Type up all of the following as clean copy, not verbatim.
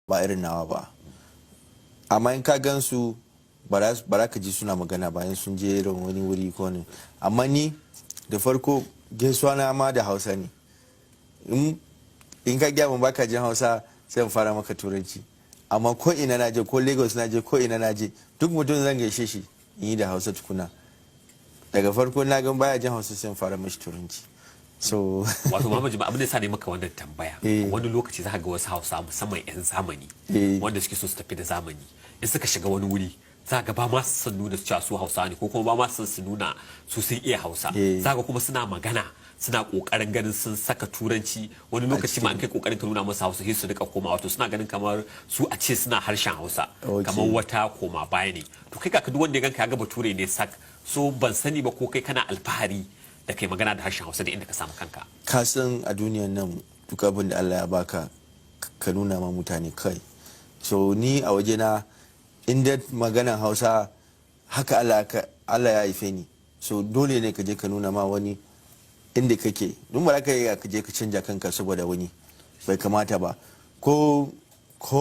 Ba irin nawa ba, amma in ka gan su, ba za ka ji suna magana bayan sun je irin wani wuri ko ne. Amma ni da farko gaisuwa na ma da Hausa ne. In ka gaya mun baka jin Hausa, sai in fara maka Turanci. Amma ko ina na je, ko Lagos na je, ko ina na je, duk mutum zan gaishe shi in yi da Hausa tukuna. Daga farko na gan baya jin Hausa, sai in fara mashi Turanci. So Wato Muhammad Jima, abin da sa ne maka wannan tambaya, wani lokaci za ka ga wasu Hausa, musamman 'yan zamani wanda suke so su tafi da zamani, in suka shiga wani wuri za ga ba ma su son nuna cewa su Hausa ne, ko kuma ba ma su son su nuna su sun iya Hausa. Za ga kuma suna magana suna kokarin ganin sun saka Turanci. Wani lokaci ma an kai kokarin ka nuna musu Hausa, sai su rika koma, wato suna ganin kamar su a ce suna harshen Hausa kamar wata koma baya ne. To kai ka duk wanda ya ganka ya ga Bature ne sak. So ban sani ba ko kai kana alfahari da kai magana da harshen Hausa da inda ka samu kanka? Ka san a duniyan nan duk abin da Allah ya baka, ka nuna ma mutane kai. So ni a wajena, inda maganan Hausa haka Allah ya haife ni, so dole ne ka je ka nuna ma wani inda kake, don ba za ka iya ka je ka canja kanka saboda wani, bai kamata ba. Ko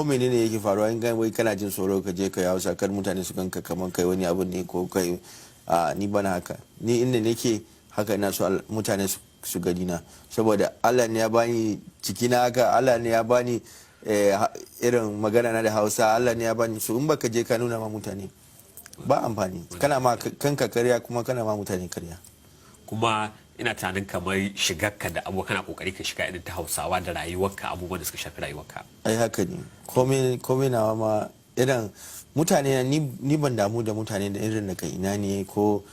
menene yake faruwa, in wai kana jin tsoro ka je ka yi Hausa kar mutane su ganka kamar kai wani abu ne ko kai a, ni bana haka. Ni inda nake haka ina so mutane su gani na, saboda Allah ne ya bani cikina haka, Allah ne ya bani irin magana na da Hausa, Allah ne ya bani. So in baka je ka nuna ma mutane ba, amfani kana ma kanka karya, kuma kana ma mutane karya. Kuma ina tunanin kamar shigarka da abubuwa, kana kokari ka shiga irin ta Hausawa da rayuwarka, abubuwan da suka shafi rayuwarka. Ai haka ne, komai nawa ma irin mutane ni ban damu da mutane da irin daga ina ne, ko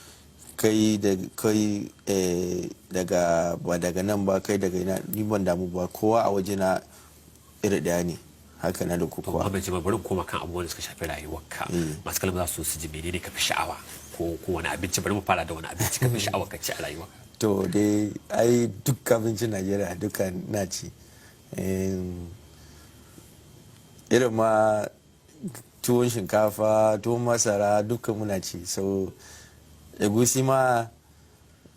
kai da kai daga ba daga nan ba, kai daga ina, ni ban damu ba. Kowa a waje na iri daya ne, haka na da To kowa. Muhammad Jima, bari in koma kan abubuwan da suka shafi rayuwarka. Masu kalma za su ji menene ka fi sha'awa, ko wani abinci. Bari mu fara da wani abinci ka fi sha'awa ka ci a rayuwarka? To dai, ai duk abincin Najeriya duka na ci. Irin ma tuwon shinkafa, tuwon masara, duka muna ci. So egusi ma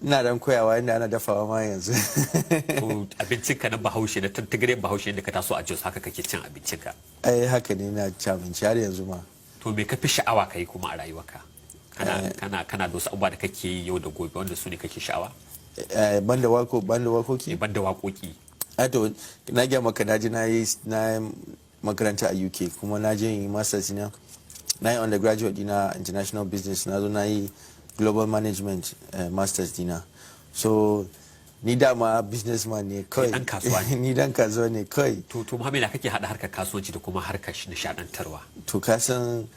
ina dan koyawa inda ana dafawa ma yanzu. To abincinka na Bahaushe, na tantagaryen Bahaushe da ka taso a Jos, haka kake cin abincinka? Ai haka ne, na ci abinci har yanzu ma. To me ka fi sha'awa ka yi kuma a rayuwarka? Kana da wasu abubuwa da kake yi yau da gobe wanda su ne kake sha'awa? Banda wakoki? Banda waƙoƙi. Ai to na gaya maka, na je na yi makaranta a UK, kuma na je yi masters na yi undergraduate dina international business, na zo na yi global management masters dina. So ni dama businessman ne kawai. Dan kasuwa ne. Ni dan kasuwa ne kawai. To Muhammad, ya kake hada harkar kasuwanci da kuma harkar nishadantarwa? To ka san